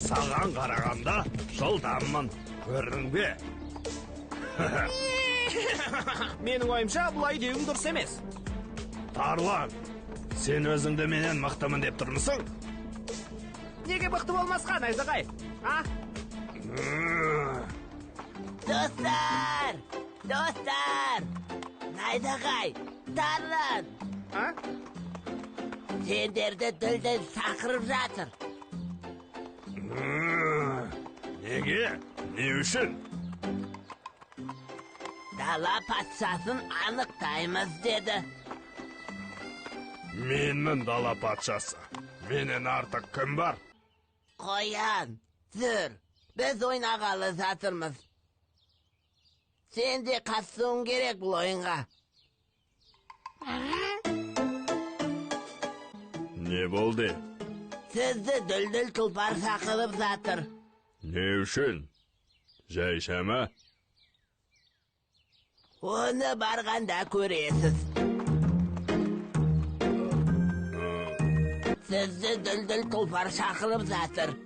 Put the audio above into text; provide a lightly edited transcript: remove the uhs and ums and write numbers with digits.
Саған қарағанда жылдаммын, көрдің бе? Менің ойымша, бұлай деуің дұрыс емес. Тарлан, сен өзіңді менен мықтымын деп тұрмысың? Неге мықты болмасқа, Найзағай? А? Достар! Достар! Найзағай! Тарлан! А? Сендерді Дүлдүл шақырып жатыр. Неге? Не үшін? Дала патшасын анықтаймыз деді. Менмін дала патшасы. Менен артық кім бар? Қоян, жүр, біз ойнағалы жатырмыз. Сен де қатысуың керек бұл ойынға. Не болды? Сізді Дүлдүл тұлпар шақырып жатыр. Не үшін? Жайша ма? Оны барғанда көресіз. Сізді Дүлдүл тұлпар шақырып жатыр.